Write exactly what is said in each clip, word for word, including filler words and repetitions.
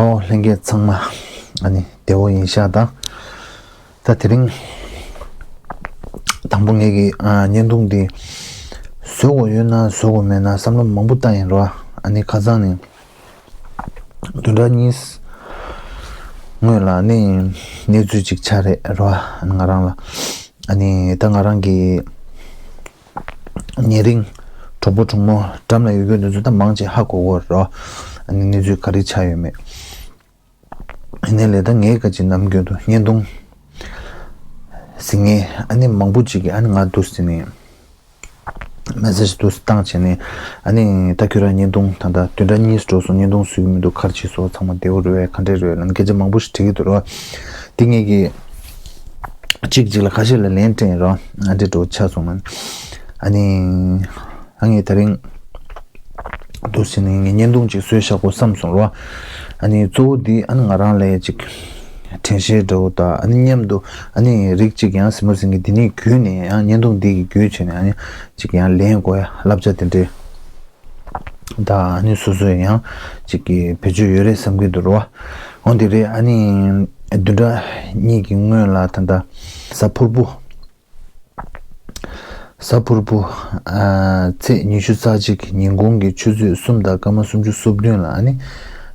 ཨོ་ལྷན་རྒྱས་ཚང་མ་ཨ་ནི་བདེ་པོ་ཡིན་ཤག་ད་ད་དེ་རིང་དང་པོ་ངེད་ཀྱི་ཨ་བརྙན་ཐུང་འདི་བཟོ་དགོས་ཡོད་ན་བཟོ་དགོས་མེད་ན་བསམ་བློ་མང་པོ་བཏང་ཡིན་རོ། ཨ་ནི་ཁ་སང་ནས་བདུན་ཕྲག་གཉིས་སྔོན་ལ་ནི་གནས་ཚུལ་ཅིག་ཆགས་རེད་རོ། ཨ་ནི་ང་རང་ལ་ཨ་ནི་ད་ང་རང་གི་ཉེ་རིང་གྲོགས་པོ་གྲོགས་མོ་འགྲམ་ལ་ཡོད་མཁན་དེ་ཚོ་ད་མང་ཆེ་ཧ་གོ་གོ་རོ། ཨ་ནི་གནས་ཚུལ་ག་རེ་ཆགས་ཡོད་མེད། ཨ་ནི་ལས་ད་ངའི་ཁ་ཅིག་ནམ་རྒྱུན་དུ་བརྙན་ཐུང་གཟིགས་མཁན་ཨ་ནི་མང་པོ་ཅིག་གིས་ཨ་ནི་ང་འདུག་ཟེར་ནས་མེ་སེ་ཇི་འདུག་བཏང་བྱས་ནས་ཨ་ནི་ད་ཁྱོད་རང་བརྙན་ཐུང་ད་ལྟ་བདུན་ཕྲག་གཉིས་འགྲོ་སོང་བརྙན་ཐུང་བཟོ་གི་མི་འདུག་ག་རེ་བྱས་སོང་ཚང་མ་བདེ་པོ་རེད་པས་ག་འདྲས་རེད་ལབ་ནས་སྐད་ཆ་མང་པོ་ཞིག་དྲིས་ཀྱི་འདུག་རོ། དེ་ངེད་ཀྱིས་གཅིག་གཅིག་ལ་ཁ་ཤས་ལ་ལན་སྤྲད་རོ། ཨ་འདྲས་འགྲོ་ཆགས་སོང་ན་ཨ་ནི་ཨ་ངས་ད་རིང་འདུག་ཟེར་ནས་ངས་བརྙན་ཐུང་ཅིག་བཟོས་བཞག་གོ་བསམ་སོང་རོ། ཨ་ནི་གཙོ་བོ་འདི་ཨ་ནི་ང་རང་ལ་ཅིག་དྲན་ཤེས་འདྲ་བོ་དང་ཨ་ནི་མཉམ་དུ་ཨ་ནི་རིགས་ཅིག་ཡང་གཟིགས་མོ་གཟིགས་མཁན་འདི་ནས་བརྒྱུད་ནས་ཡང་བརྙན་ཐུང་འདི་གི་བརྒྱུད་བྱས་ནས་ཨ་ནི་ཅིག་ཡང་ལེན་དགོས་ཡ་བསླབ་བྱ་དེ་འདྲས་དང་ཨ་ནི་སོ་སོ་ཡང་ཅིག་གི་བེད་སྤྱོད་ཡོད་རེད་བསམ་གྱི་འདུག་རོ། འོ་འདི་རེད། ཨ་ནི་བདུན་ཕྲག་གཉིས་ཀྱི་སྔོན་ལ་ད་ལྟ་གཟའ་ཕུར་བུ། གཟའ་ཕུར་བུ། ཨ་ཚེས་ཉི་ཤུ་རྩ་གཅིག་ཉིན་གུང་གི་ཆུ་ཚོད་གསུམ་དང་སྐར་མ་སུམ་ཅུ་སོ་བདུན་ལ་ཨ་ནི་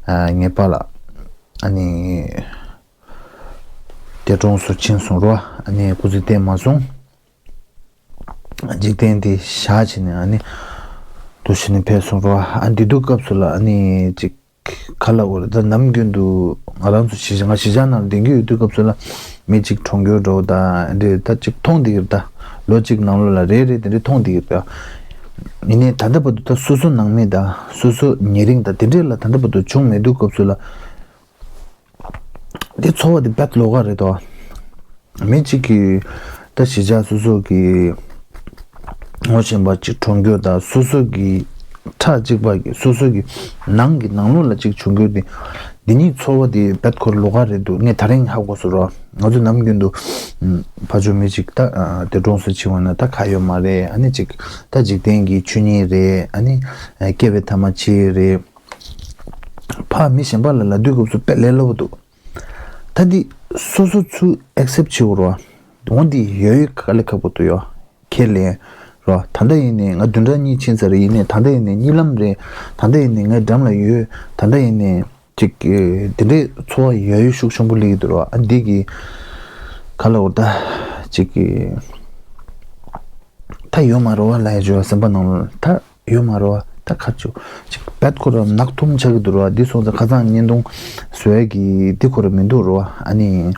ཨ་ངེད་པ་ལ་ཨ་ནི་འདས་གྲོངས་སུ་ཕྱིན་སོང་རོ། ཨ་ནི་སྐུ་ཚེ་བརྟན་མ་སོང་། འཇིག་རྟེན་འདི་བཞག་བྱས་ནས་ཨ་ནི་འདུག་བྱས་ནས་ཕེབས་སོང་རོ། ཨ་འདི་དུས་སྐབས་སུ་ལ་ཨ་ནི་ཅིག་ག་ལ་འོ་རེད་ད་ནམ་རྒྱུན་དུ་ང་རང་ཚོ་གཞིས་ཆགས་ང་གཞིས་ཆགས་ནང་ལ་བསྡད་ཀྱི་ཡོད་དུས་སྐབས་སུ་ལ་མི་གཅིག་གྲོངས་རྒྱུ་འདྲ་བོ་དང་འདྲེ་ད་གཅིག་མཐོང་བསྡད་ཀྱི་རེད་ད། ལོ་གཅིག་ནང་ལོགས་ལ་རེ་རེ་དེ་འདྲ་མཐོང་བསྡད་ཀྱི་རེད་ད། ཡིན་ནའི་ད་ལྟ་བར་དུ་ད་སོ་སོ་ནང་མི་དང་སོ་སོ་ཉེ་རིང་དང་དེ་འདྲས་ལ་ད་ལྟ་བར་དུ་བྱུང་མེད་དུས་སྐབས་སུ་ལ་དེ་ཚོར་བ་དེ་དཔེ་ལོགས་ཀ་རེད་དོ། མི་གཅིག་གིས་ད་གཞིས་ཆགས་སོ་སོ་གི་ངོ་ཤེས་པ་གཅིག་གྲོངས་རྒྱུ་དང་སོ་སོ་གི་ཁྲག་གཅིག་པ་གི་སོ་སོ་གི་ནང་གི་ནང་ལོགས་ལ་གཅིག་བྱུང་རྒྱུ་དེ་འདི་གཉིས་ཚོར་བ་དེ་རྦད་ཁོ་ལོགས་ཀ་རེད་འདུག་ངས་ད་རིང་ཧ་གོ་སོང་རོ། ང་ཚོ་ནམ་རྒྱུན་དུ་ཕ་ཆོས་མི་གཅིག་ད་འདས་གྲོངས་སུ་ཕྱིན་པ་ན་ད་ཁ་ཡོད་མ་རེད། ཨ་ནི་གཅིག་ད་འཇིག་རྟེན་གྱི་ཆོས་ཉིད་རེད། ཨ་ནི་སྐྱེ་བའི་ཐ་མ་འཆི་རེད། ཕ་མི་གཞན་པ་ལ་ལབ་དུས་སྐབས་སུ་དཔེ་ལས་སླ་པོ་འདུག་ད་འདི་སོ་སོ་ཚུར་ཨེག་སེབ་བྱེད་དགོས་རོ། འོ་འདི་ཡོད་ཡོད་དཀའ་ལས་ཁག་པོ་འདུག་ཡོ། ཁས་ལེན་རོ། ད་ལྟ་ཡིན་ནའི་ང་བདུན་ཕྲག་གཉིས་ཕྱིན་ཚར་རེད། ཡིན་ནའི་ད་ལྟ་ཡིན་ནའི་གཉིད་ལམ་རེད། ད་ལྟ་ཡིན་ནའི་ངའི་འགྲམ་ལ་ཡོད། ད་ལྟ་ཡིན་ནའི་ཅིག་དེ་འདྲའི་ཚོར་བ་ཡོད་ཡོད་ཤུགས་ཆེན་པོ་སླེབས་ཀྱི་འདུག་རོ། ཨ་འདི་གི་ག་ལ་འོ་ད་ཅིག་གི་ད་ཡོད་མ་རེད་བ་ལབ་ཡ་བྱོས་སེམས་པ་ནང་ལ་ད། ཡོད་མ་རེད་བ། ད་ཁ་ཆུ་ཅིག་བད་ཁོ་ར་ནག་ཐུམ་ཆགས་ཀྱི་འདུག་ར། འདི་སོང་ཙང་ཁ་སང་བརྙན་ཐུང་བཟོ་ཡ་གི་འདི་ཁོ་ར་མི་འདུག་ར་བ། ཨ་ནི་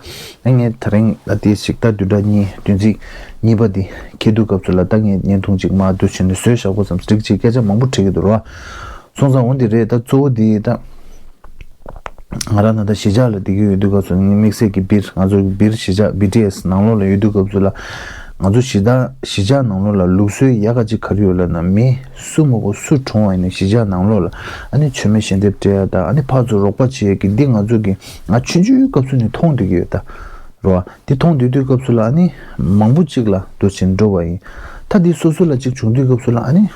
ཨ་ངས་ད་རིང་ཨ་དེ་ཞིག་ད་བདུན་ཕྲག་གཉིས་བདུན་ཚིགས་གཉིས་པ་འདི་འཁེལ་དུས་སྐབས་སུ་ལ་ད་ངས་བརྙན་ཐུང་ཅིག་མ་འདུག་བྱས་ནས་བཟོས་བཞག་པ་ཙམ་ཞིག་ཅིག་སྐད་ཆ་མང་པོ་དྲིས་ཀྱི་འདུག་ར་བ། སོང་ཙང་འོ་འདི་རེད། ད་གཙོ་བོ་འདི་ད་ང་རང་ད་ལྟ་གཞིས་ཆགས་ལ་བསྡད་ཀྱི་ཡོད་དུས་སྐབས་སུ་ནི་དམིགས་བསལ་གྱི་སྦིར་ང་ཚོ་གི་སྦིར་གཞིས་ཆགས་བི་ཊི་ཨེས་ནང་ལོགས་ལ་ཡོད་དུས་སྐབས་སུ་ལ་ང་ཚོ་གཞིས་ཆགས་གཞིས་ཆགས་ནང་ལོགས་ལ་ལུགས་སྲོལ་ཡག་ག་ཅིག་ག་རེ་ཡོད་ལབ་ན་མི་སུ་མ་གོ་སུ་གྲོངས་པ་ཡིན་ན་གཞིས་ཆགས་ནང་ལོགས་ལ་ཨ་ནི་མཆོད་མེ་ཞལ་འདེབས་སྤྲད་ཡ་དང་ཨ་ནི་ཕར་ཚུར་རོགས་པ་བྱེད་ཡ་གི་འདི་ང་ཚོ་གི་ང་ཆུང་ཆུང་སྐབས་སུ་ནས་མཐོང་བསྡད་ཀྱི་ཡོད་ད་རོ། འདི་མཐོང་བསྡད་དུས་སྐབས་སུ་ལ་ཨ་ནི་མང་པོ་ཅིག་ལ་འདུག་བྱས་འགྲོ་བ་ཡིན། ད་འདི་སོ་སོ་ལ་ཅིག་བྱུང་དུས་སྐབས་སུ་ལ་ཨ་ནི།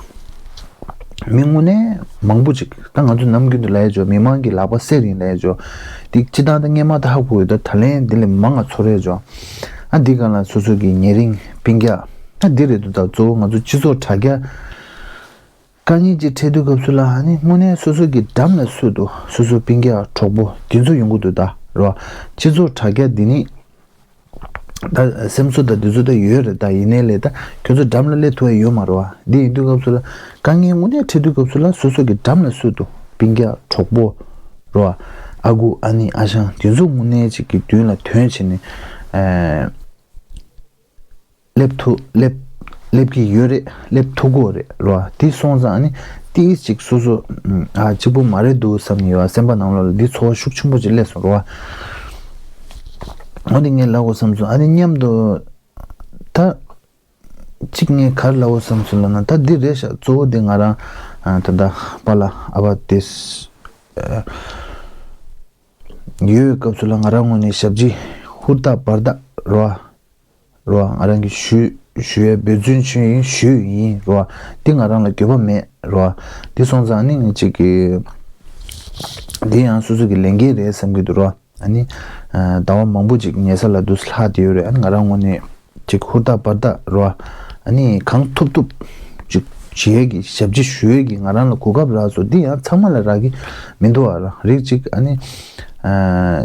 མི་དངོས་གནས་མང་པོ་ཅིག་ད་ང་ཚོ་ནམ་རྒྱུན་དུ་ལབ་ཡ་ཅོ་མི་མང་གི་ལག་པ་གསེར་ཡིན་ལབ་ཡ་ཅོ། འདི་སྤྱི་བཏང་ད་སྔས་མ་ད་ཧ་གོ་ཡོད་ད་ད་ལན་འདི་ལས་མང་ང་ཚོར་ཡ་ཅོ། ཨ་འདི་ག་ལ་སོ་སོ་གི་ཉེ་རིང་སྤུན་ཀྱག་ད་འདི་རེད་འདུག་ད་གཙོ་བོ་ང་ཚོ་སྤྱི་ཚོགས་དྲ་རྒྱ་དཀའ་ངལ་ཅིག་འཕྲད་དུས་སྐབས་སུ་ལ་ཨ་ནི་དངོས་གནས་སོ་སོ་གི་འགྲམ་ལ་སུ་འདུག་སོ་སོ་སྤུན་ཀྱག་གྲོགས་པོ་འདི་ཚོ་ཡོང་གི་འདུག་ད་རོ། སྤྱི་ཚོགས་དྲ་རྒྱ་འདི་ནི། ད་སེམས་གསོ་དང་འདི་ཚོ་ད་ཡོད་རེད། ད་ཡིན་ནའི་ལས་ད་ཁྱོད་ཚོ་འགྲམ་ལ་སླེབས་ཐུབ་ཡ་ཡོད་མ་རེད་བ། འདི་ཡིན་དུས་སྐབས་སུ་ལ་དཀའ་ངལ་དངོས་གནས་འཕྲད་དུས་སྐབས་སུ་ལ་སོ་སོ་གི་འགྲམ་ལ་སུ་འདུག་སྤུན་ཀྱག་གྲོགས་པོ་རེད་བ། ཨ་ཁུ་ཨ་ནེ་ཨ་ཞང་འདི་ཚོ་དངོས་གནས་ཅིག་གི་མདུན་ལ་ཐོན་བྱས་ནས་ཨེ། སླེབས་ཐུབ་སླེབས་སླེབས་ཀྱི་ཡོད་རེད། སླེབས་ཐུབ་ཀྱི་ཡོད་རེད་རོ། དེ་སོང་ཙང་ཨ་ནི་ཏིས་ཅིག་སོ་སོ་ཨ་གཅིག་པོ་མ་རེད་འདུག་བསམ་ནས་ཡོད་སེམས་པ་ནང་ལོགས་ལ་འདི་ཚོར་བ་ཤུགས་ཆེན་པོ་ཅིག་སླེབས་སོང་རོ། འོ་དེ་ངས་ལབ་དགོས་བསམ་སོང་། ཨ་ནི་མཉམ་དུ་ད་གཅིག་ངས་ག་རེ་ལབ་དགོས་བསམ་སོང་ལབ་ན་ད་འདི་རེད་ཤག་གཙོ་བོ་དེ་ང་རང་ད་ལྟ་པཱ་ལགས་ཨ་ཕ་དེ་ཡོད་སྐབས་སུ་ལ་ང་རང་ངོས་ནས་ཞབས་ཕྱི་ཧུར་ཐག་འབར་ཐག་རོ། རོ། ང་རང་གིས་ཞུ་ཞུ་ཡས་འབད་བརྩོན་བྱས་ཡིན་ཞུས་ཡིན་རོ། འདི་ང་རང་ལ་འགྱོད་པ་མེད་རོ། འདི་སོང་ཙང་ནི་ངས་ཅིག་གི་ འདི་ཡང་སོ་སོ་གི་ལས་འགན་རེད་བསམ་གྱི་འདུག་རོ། ཨ་ནི། ཟླ་བ་མང་པོ་ཅིག་ཉལ་ས་ལ་འདུག་ལྷག་བསྡད་ཡོད་རེད། ཨ་ནི་ང་རང་ངོས་ནས་ཅིག་ཧུར་ཐག་འབད་ཐག་རོ། ཨ་ནི་གང་ཐུབ་ཐུབ་ཅིག་བྱེད་ཀྱི་ཞབས་ཕྱི་ཞུ་ཡས་ཀྱི་ང་རང་ལ་གོ་སྐབས་རག་སོང་། འདི་ཡང་ཚང་མ་ལ་རག་གི་མི་འདུག་ཨ། རང་རིགས་ཅིག་ཨ་ནི།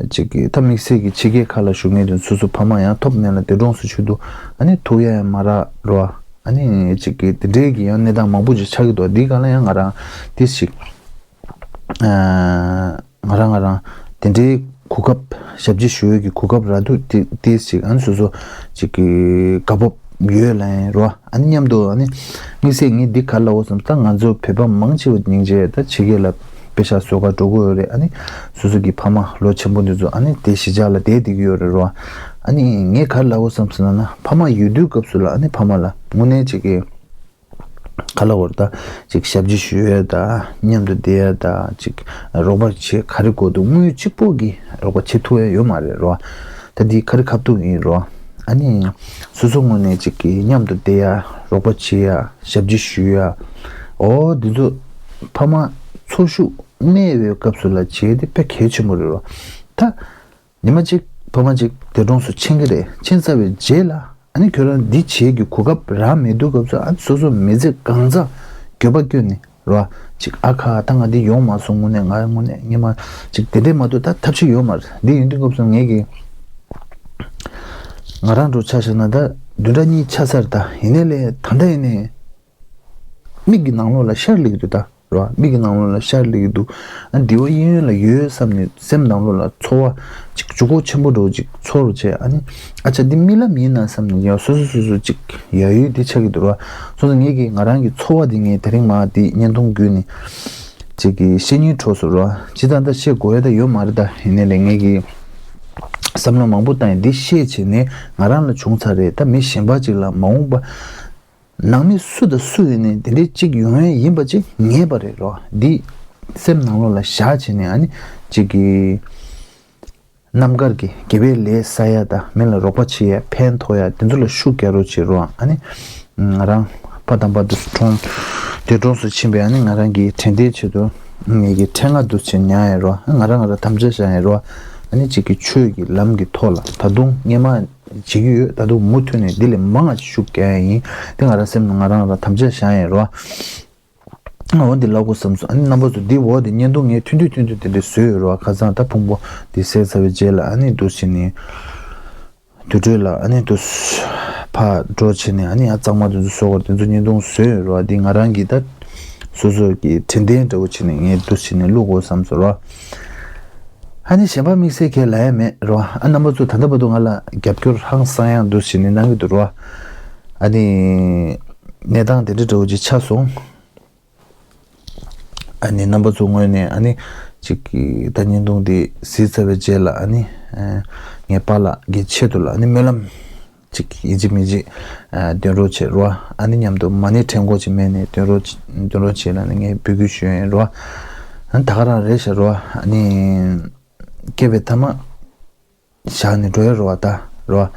ཅིག་གི་ད་དམིགས་བསལ་གྱི་ཕྱི་རྒྱལ་ཁག་ལ་བཞུགས་མཁན་དེ་སོ་སོ་ཕ་མ་ཡང་ཐོབ་མེད་ལ་འདས་གྲོངས་སུ་ཆུད་འདུག་ཨ་ནི་ཐུག་ཡ་ཡང་མ་རག་རོ། ཨ་ནི་ཅིག་གི་དེ་འདྲའི་གི་ཡང་གནས་སྟངས་མང་པོ་ཅིག་ཆགས་ཀྱི་འདུག་འདི་ག་ལ་ཡང་ང་རང་ཏིས་ཅིག་ང་རང་ང་རང་དེ་འདྲའི་གོ་སྐབས་ཞབས་ཕྱི་ཞུ་ཡས་ཀྱི་གོ་སྐབས་རག་དུས་ཏི་ཏིས་ཅིག་ཨ་ནི་སོ་སོ་ཅིག་གི་དགའ་སྤོབས་ཡོད་ལ་ཡིན་རོ། ཨ་ནི་མཉམ་དུ་ཨ་ནི་དམིགས་བསལ་ངས་འདི་ག་ལ་འོ་བསམ། ད་ང་ཚོ་བོད་པ་མང་ཆེ་བ་སྙིང་རྗེ་ད་ཕྱི་རྒྱལ་ལ་དཔེ་ཤག་བཟོ་ག་འགྲོ་གི་ཡོད་རེད། ཨ་ནི་སོ་སོ་གི་ཕ་མ་ལོ་ཆེན་པོ་འདི་ཚོ་ཨ་ནི་དེ་གཞིས་ཆགས་ལ་བསྡད་བསྡད་ཀྱི་ཡོད་རེད་རོ། ཨ་ནི་ངས་ག་ལ་འོ་བསམ་ཟེར་ན་ན་ཕ་མ་ཡོད་དུས་སྐབས་སུ་ལ་ཨ་ནི་ཕ་མ་ལ་དངོས་གནས་ཅིག་གི་ག་ལ་བར་ད་ཅིག་ཞབས་ཕྱི་ཞུ་ཡ་ད་མཉམ་དུ་བསྡད་ཡ་ད་ཅིག་རོགས་པ་བྱེད་ག་རེ་དགོས་འདུག་དངུལ་གཅིག་པོ་གིས་རོགས་པ་བྱེད་ཐུབ་ཡ་ཡོད་མ་རེད་རོ། ད་འདི་ག་རེ་ཁ་ཐུག་ཡིན་རོ། ཨ་ནི་སོ་སོ་ངོས་ནས་ཅིག་གི་མཉམ་དུ་བསྡད་ཡ་རོགས་པ་བྱེད་ཡ་ཞབས་ཕྱི་ཞུ་ཡ་འོ་འདི་ཚོ་ཕ་མ་འཚོ་ཤུགས་གནས་པའི་སྐབས་སུ་ལ་བྱེད་དེ་དཔེ་གལ་ཆེན་པོ་རེད་རོ། ད་ཉི་མ་གཅིག་ཕ་མ་གཅིག་འདས་གྲོངས་སུ་ཕྱིན་གྱི་རེད། ཕྱིན་ཚར་བའི་རྗེས་ལ་ཨ་ནི་ཁྱོད་རང་འདི་བྱེད་ཀྱི་གོ་སྐབས་རག་མེད་དུས་སྐབས་སུ་ཨ་ནི་སོ་སོ་མི་ཚེ་གང་ཚང་འགྱོད་པ་སྐྱོ་ནས་རོ། ཅིག་ཨ་ཁ་ད་ང་འདི་ཡོང་མ་སོང་དངོས་གནས་ང་དངོས་གནས་སྔོན་མ་ཅིག་དེ་འདྲས་མ་གཏོགས་ད་ཐབས་ཤེས་ཡོད་མ་རེད། འདི་ཡིན་དུས་སྐབས་སུ་ངས་ཀྱི་ང་རང་འགྲོ་ཆ་བཞག་ན་ད་བདུན་ཕྲག་གཉིས་ཆགས་ཚར། ད་ཡིན་ནའི་ལས་ད་ལྟ་ཡིན་ནའི་མིག་གི་ནང་ལོགས་ལ་ཤར་སླེབས་ཀྱི་འདུག་ད། རོ། མིག་གི་ནང་ལོགས་ལ་ཤར་སླེབས་ཀྱི་འདུག་ཨ་འདི་བ་གཡས་གཡོན་ལ་ཡོད་བསམ་ནས་སེམས་ནང་ལོགས་ལ་ཚོར་བ་ཅིག་འཇུག་སྒོ་ཆེན་པོ་འདྲ་བོ་ཅིག་ཚོར་བྱས། ཨ་ནི་ཨ་ཅག་འདི་རྨི་ལམ་ཡིན་ན་བསམ་ནས་ཡང་སོ་སོ་སོ་སོ་ཅིག་ཡ་ཡོད་འདི་ཆགས་ཀྱི་འདུག་རོ། སོ་སོ་ངེད་ཀྱི་ང་རང་གི་ཚོར་བ་འདི་ངས་དེ་རིང་མ་འདི་བརྙན་ཐུང་བརྒྱུད་ནས་ཅིག་གི་བཤད་སྙིང་བྲོ་སོང་རོ། ཅི་ད་ད་བཤད་དགོས་ཡ་ད་ཡོད་མ་རེད། ད་ཡིན་ནའི་ལས་ངེད་ཀྱི་བསམ་བློ་མང་པོ་བཏང་ཡིན། འདི་བཤད་བྱས་ནས་ང་རང་ལ་བྱུང་ཚར་རེད། ད་མི་གཞན་པ་ཅིག་ལ་མ་འོངས་པ་ནང་མི་སུ་དང་སུ་ཡིན་ནའི་དེ་འདྲའི་གཅིག་ཡོང་ཡས་ཡིན་པ་ཅིག་ངེས་པ་རེད་རོ། འདི་སེམས་ནང་ལོགས་ལ་བཞག་བྱས་ནས་ཨ་ནི་གཅིག་གི་རྣམ་དཀར་གྱི་དགེ་བའི་ལས་བསགས་ཡ་དང་མི་ལ་རོགས་པ་བྱེད་ཡ་ཕན་ཐོགས་ཡ་དེ་ཚོ་ལ་ཤུགས་རྒྱག་རོགས་བྱེད་རོ། ཨ་ནི་ང་རང་ཕ་དམ་པ་འདུག་གྲོངས་འདས་གྲོངས་སུ་ཕྱིན་པའི་ཨ་ནི་ང་རང་གི་དྲན་རྟེན་ཆེད་དུ་ངེད་ཀྱི་ཕྲེང་བ་འདུག་བྱས་ཉར་ཡ་རོ། ང་རང་ང་རང་དམ་བཅའ་བཞག་ཡ་རོ། ཨ་ནི་གཅིག་གི་ཆོས་ཀྱི་ལམ་གྱི་ཐོག་ལ་ད་དུང་སྔོན་མ་བྱེད་ཀྱི་ཡོད། ད་དུང་མུ་མཐུད་ནས་འདི་ལས་མང་བ་ཞིག་ཤུགས་རྒྱག་ཡ་ཡིན། དེ་ང་རང་སེམས་ནང་ང་རང་ལ་དམ་བཅའ་བཞག་ཡ་རོ། འོ་འདི་ལབ་དགོས་བསམ་སོང་། ཨ་ནི་རྣམ་པ་ཚོ་འདི་འོ་འདི་བརྙན་ཐུང་ངས་ཐུང་ཐུང་ཐུང་ཐུང་དེ་འདྲ་བཟོས་ཡོད་རོ། ཁ་སང་ད་ཕུང་པོ་འདི་བསད་ཚར་བའི་རྗེས་ལ་ཨ་ནི་འདུག་བྱས་ནས་དུར་ཁྲོད་ལ་ཨ་ནི་འདུག་ཕར་འགྲོ་བྱས་ནས་ཨ་ནི་ཡང་གཙང་མ་དེ་ཚོ་བཟོ་དགོས་དེ་ཚོ་བརྙན་ཐུང་བཟོས་ཡོད་རོ། འདི་ང་རང་གི་ད་སོ་སོ་གི་དྲན་རྟེན་འདྲ་བོ་བྱས་ནས་ངས་འདུག་བྱས་ནས་བླུག་དགོས་བསམ་སོང་རོ། ཨ་ནི་གཞན་པ་དམིགས་བསལ་གང་ལབ་ཡ་མེད་རོ། ཨ་རྣམ་པ་ཚོ་ད་ལྟ་བར་དུ་ང་ལ་རྒྱབ་སྐྱོར་ཧང་སང་ཡང་འདུག་བྱས་ནས་གནང་གི་འདུག་རོ། ཨ་ནི་གནས་སྟངས་དེ་འདྲ་འདྲ་བོ་ཅིག་ཆགས་སོང་། ཨ་ནི་རྣམ་པ་ཚོ་ངོས་ནས་ཨ་ནི་ཅིག་གི་ད་བརྙན་ཐུང་འདི་གཟིགས་ཚར་བའི་རྗེས་ལ་ཨ་ནི་ཨ་ངའི་པཱ་ལགས་ཀྱི་ཆེད་དུ་ལ་ཨ་ནི་སྨོན་ལམ་ཅིག་ཡིན་གཅིག་མིན་གཅིག་ཨ་འདོན་རོགས་བྱེད་རོ། ཨ་ནི་མཉམ་དུ་མ་ཎི་བགྲང་དགོས་ཅིག་མེད་ནས་འདོན་རོགས་འདོན་རོགས་བྱེད་ལ་ནི་ངས་འབོད་སྐུལ་ཞུ་ཡིན་རོ། ཨ་ནི་ད་ག་རང་རེད་ཤག་རོ། ཨ་ནི་སྐྱེ་བའི་ཐ་མ་བཞག་ནས་འགྲོ་ཡ་རོ་བ་ད་རོ།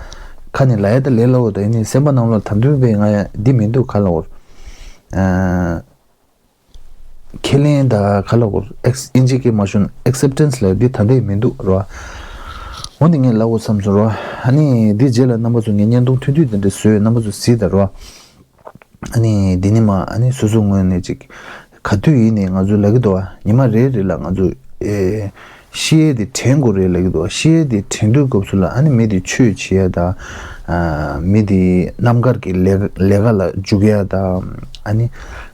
ཁ་ནས་ལབ་ཡ་ད་ལས་སླ་བོ་ད་ཡིན་ནི་སེམས་པ་ནང་ལོགས་ད་དུང་པའི་ང་ཡ་འདི་མི་འདུག་ག་ལབ་དགོས། ཨ་ཁས་ལེན་ད་ག་ལབ་དགོས། ཨེགས་ཨིན་ཇི་སྐད་མ་ཤོད་ན་ཨེག་སེབ་ཊེན་སི་ལབ་འདི་ད་ལྟ་མི་འདུག་རོ། འོ་འདི་ངས་ལབ་དགོས་བསམ་སོང་རོ། ཨ་ནི་འདི་རྗེས་ལ་རྣམ་པ་ཚོ་ངས་བརྙན་ཐུང་ཐུང་ཐུང་དེ་འདྲ་བཟོས་ཡོད། རྣམ་པ་ཚོ་གཟིགས་དང་རོ། ཨ་ནི་འདི་ནི་མ་ཨ་ནི་སོ་སོ་ངོས་ནས་ཅིག་ག་དུས་ཡིན་ནའི་ང་ཚོ་ལབ་ཀྱི་འདུག་བ། ཉི་མ་རེ་རེ་ལ་ང་ཚོ་ཨེ་ཤི་ཡས་དེ་དྲན་དགོས་རེད་ལབ་ཀྱི་འདུག་བ། ཤི་ཡས་དེ་དྲན་དུས་སྐབས་སུ་ལ་ཨ་ནི་མི་དེ་ཆོས་བྱེད་ཡ་དང་ཨ་མི་དེ་རྣམ་དཀར་གྱི་ལས་ལས་ཀ་ལ་འཇུག་ཡ་དང་ཨ་ནི་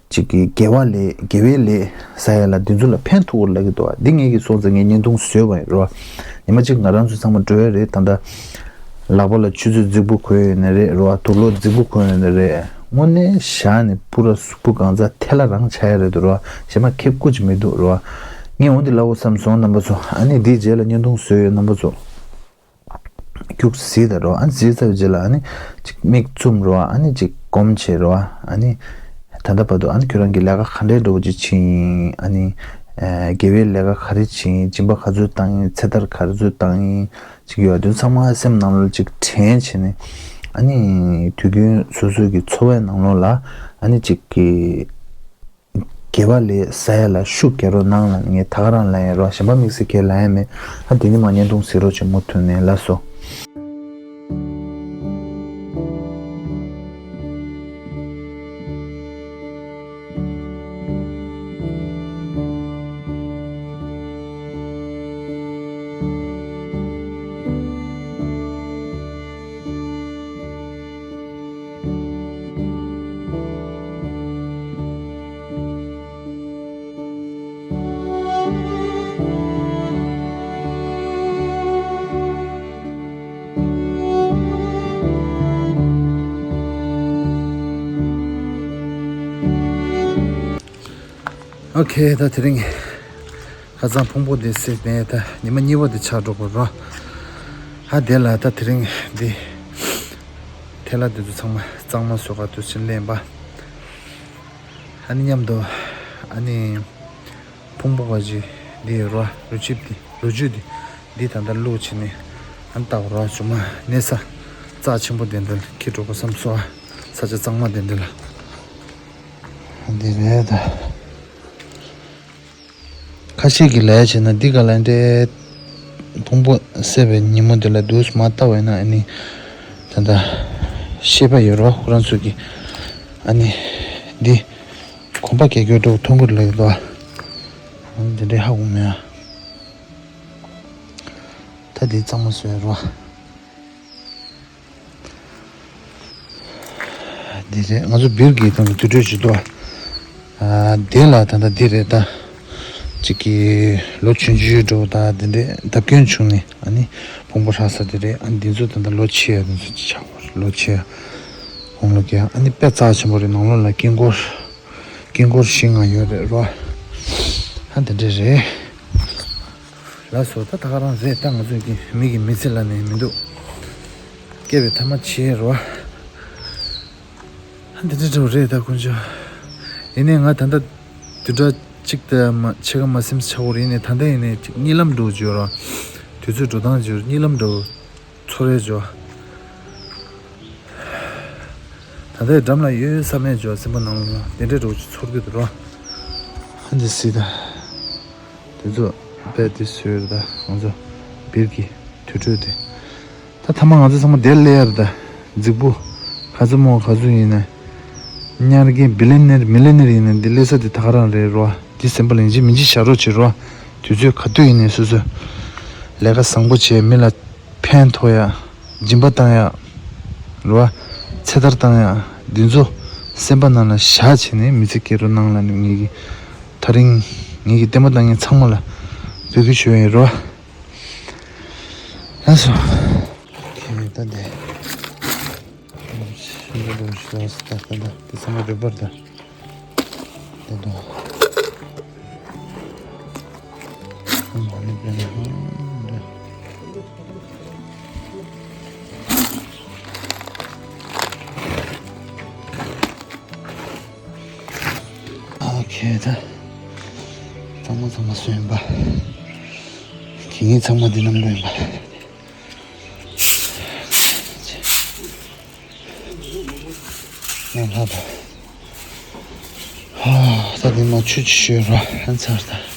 ཅིག་གི་དགེ་བ་ལས་དགེ་བའི་ལས་བསགས་ཡ་ལ་འདི་ཚོ་ལ་ཕན་ཐོགས་ལབ་ཀྱི་འདུག་བ། འདི་ངེད་ཀྱིས་སོང་ཙང་ངས་བརྙན་ཐུང་བཟོས་པ་ཡིན་རོ། ཉི་མ་གཅིག་ང་རང་ཚོ་ཚང་མ་འགྲོ་ཡ་རེད། ད་ལྟ་ལག་པ་ལ་ཆུ་ཚོད་རྫིག་པོ་གོན་ཡོད་ནི་རེད་རོ། དུག་ལོག་རྫིག་པོ་གོན་ཡོད་ནི་རེད། དངོས་གནས་བཞག་ནས་སྤུ་ར་གཟུགས་པོ་གང་ཚ་ཐལ་ལ་རང་ཆགས་ཡ་རེད་འདུག་རོ། གཞན་མ་ཁེབས་སྐུ་ཅིག་མི་འདུག་རོ། ངས་འོ་འདི་ལབ་དགོས་བསམ་སོང་རྣམ་པ་ཚོ། ཨ་ནི་འདིའི་རྗེས་ལ་བརྙན་ཐུང་བཟོས་ཡོད་རྣམ་པ་ཚོ། རྒྱུགས་གཟིགས་དང་རོ། ཨ་ནི་གཟིགས་ཚར་བའི་རྗེས་ལ་ཨ་ནི་ཅིག་མིག་བཙུམ་རོ། ཨ་ནི་ཅིག་སྒོམ་བྱེད་རོ། ཨ་ནི་ད་ལྟ་བར་དུ་ཨ་ནི་ཁྱོད་རང་གི་ལས་ཀ་ག་འདྲའི་འདྲ་བོ་ཅིག་བྱེད་ཡིན། ཨ་ནི་ཨ་དགེ་བའི་ལས་ཀ་ག་རེ་བྱེད་ཡིན། སྦྱིན་པ་ག་ཚོད་བཏང་ཡིན། ཚེ་ཐར་ག་ཚོད་བཏང་ཡིན། ཅིག་ཡོད་དུས་ཚང་མ་སེམས་ནང་ལ་ཅིག་དྲན་བྱས་ནས་ཨ་ནི་དུས་རྒྱུན་སོ་སོའི་གི་འཚོ་བའི་ནང་ལོགས་ལ་ཨ་ནི་ཅིག་གི་ དགེ་བ་ལས་ཟ་ཡ་ལ་ཤུགས་རྒྱག་རོགས་གནང་ལབ་ངས་ད་ག་རང་ལབ་ཡིན་རོ། གཞན་པ་དམིགས་བསལ་གང་ལབ་ཡ་མེད། ཨ་དེ་ནི་མ་བརྙན་ཐུང་གཟིགས་རོགས་བྱེད། མུ་མཐུད་ནས་ལགས་སོ། ཨོ་ཁེ། ད་དེ་རིང་ཁ་སང་ཕུང་པོ་འདི་བསད་ནས་ད་ཉི་མ་གཉིས་པ་འདི་ཆགས་འགྲོ་གི་རོ། ཨ་དེ་ལ་ད་དེ་རིང་འདི་ཐལ་བ་འདི་ཚོ་ཚང་མ་གཙང་མ་བཟོ་ག་དུས་ཕྱིན་ལེན་པ། ཨ་ནི་མཉམ་དུ་ཨ་ནི་ཕུང་པོ་ག་ཅི་འདི་ཡོད་རོ། རུ་ཆིབས་འདི་རུ་ཆུ་འདི་འདི་ད་ལྟ་བླུགས་བྱས་ནས་ཨ་ནི་ལྟ་བ་རོ། ཆུ་མ་གནས་ས་རྩ་ཆེན་པོ་དེ་འདྲ་འཁྱེར་འགྲོ་དགོས་བསམ་སོང་། ས་ཆ་གཙང་མ་དེ་འདྲ་ལ། འདི་རེད་ད། ཁ་ཤས་ཀྱིས་ལབ་བྱས་ན་འདི་ག་ལ་འདྲའི་ཕུང་པོ་བསད་པའི་ཉིན་མོ་འདི་ལ་འདུག་མ་བལྟ་བས་ན། ཨ་ནི་ད་ལྟ་ཤེས་པ་ཡོད་རོ་ཁོ་རང་ཚོ་གིས། ཨ་ནི་འདི་གོམ་པ་རྒྱག་རྒྱུ་འགྲོ་མཐོང་གི་ལབ་འདུག་ཨ་ནི་འདི་འདྲའི་ཧ་གོ་མེད་ཨ། ད་འདི་གཙང་མ་བཟོས་རོ། འདི་རེད། ང་ཚོ་སྦིར་གྱི་དང་དུར་ཁྲོད་ཅིག་འདུག་ཨ། དེ་ལ་ད་ལྟ་འདི་རེད་ད། གཅིག་གི་ལོ་ཆུང་ཆུང་འགྲོ་ད་འདི་འདྲས་བརྡབ་སྐྱོན་བྱུང་ནས་ཨ་ནི་ཕུང་པོ་ཧྲག་ས་དེ་རེད། ཨ་ནི་འདི་ཚོ་ད་ལྟ་ལོ་ཆེ་ཡ་འདི་ཚོ་ཅིག་ཆགས་པ་རེད། ལོ་ཆེ་ཡ་ཁོང་ལོ་རྒས་ཡ། ཨ་ནི་དཔེ་རྩ་ཆེན་པོ་རེད། ནང་ལོགས་ལ་དཀྱིལ་འཁོར་དཀྱིལ་འཁོར་བཞི་ལྔ་ཡོད་རེད་རོ། ཨ་འདི་འདྲས་རེད། ལགས་སོ། ད་ད་ག་རང་རེད། ད་ང་ཚོ་གི་མི་གི་མི་ཚེ་ལ་ནི་མི་འདུག་སྐྱེ་བའི་ཐ་མ་བྱེད་རོ། ཨ་འདི་འདྲ་འདྲ་བོ་རེད་ད་དཀོན་མཆོག་ཡིན་ནའི་ང་ད་ལྟ་དུས་འདྲ་གཅིག་ད་མ་ཕྱེད་ཀ་མ་སེམས་ཆགས་པོ་རེད། ཡིན་ནའི་ད་ལྟ་ཡིན་ནའི་གཅིག་གཉིད་ལམ་འགྲོ་བརྗོད་རོ། དུས་ཚོད་འགྲོ་སྟངས་བརྗོད་གཉིད་ལམ་འགྲོ། ཚོར་བས་འཇོ། ད་ལྟའི་འགྲམ་ལ་ཡོད་ས་མེད་འཇོ། སེམས་པ་ནང་ལ་དེ་འདྲའི་འགྲོ་ཚོར་གི་འདུག་རོ། ཧ་འདི་སི་ད། དེ་ཚོ་དཔེ་དེ་སུས་རེད་ད། ང་ཚོ་སྦིར་གྱི་དུར་ཁྲོད་དེ། ད་ཐ་མ་ང་ཚོ་ཚང་མ་དེར་སླེབས་ཡ་རེད་ད། རྫིག་པོ་ག་ཚོད་མོ་ག་ཚོད་ཡིན་ན། ཉར་མཁན་བི་ལི་ནེར་མི་ལི་ནེར་ཡིན་ན་འདི་སླེབས་ས་དེ་ད་ག་རང་རེད་རོ། འདི་སེམས་པ་ལ་ཡིན་གཅིག་མིན་གཅིག་བཞག་རོགས་བྱེད་རོ། དུས་ཚོད་ག་དུས་ཡིན་ནའི་སོ་སོ་ལས་ཀ་བཟང་པོ་བྱས། མི་ལ་ཕན་ཐོགས་ཡ། སྦྱིན་པ་བཏང་ཡ། རེད་བ། ཚེ་ཐར་བཏང་ཡ། འདི་ཚོ་སེམས་པ་ནང་ལ་བཞག་བྱས་ནས་མི་ཚེ་སྐྱེལ་རོགས་གནང་ལབ་ནས་ངེད་ཀྱི་ད་རིང་ངེད་ཀྱི་ལྟད་མོ་ལྟ་མཁན་ཚང་མ་ལ་འབོད་སྐུལ་ཞུ་ཡ་ཡིན་རོ། ལགས་སོ། ཁྱེད་ད་འདི། ཤིང་རྟ་འདྲ་བོ་ཞིག་ལ་སི་ད་ད་ད་དེ་ཚང་མ་རེ་འབར་ད། དེ་དང་། ཨ་མ་ནི་དཔེ་ན་ཧང་འདྲ། ཨོ་ཁེ་ད། ཚང་མ་ཚང་མ་སུ་ཡིན་པ། ཁྱེད་ཚང་མ་འདི་ནང་ལོགས་ཡིན་པ། ཡང་ལྷག་པ། ཧ། ད་འདི་མ་ཆུ་ཆུ་ཤོད་རོ། ཨ་ཚར་ད།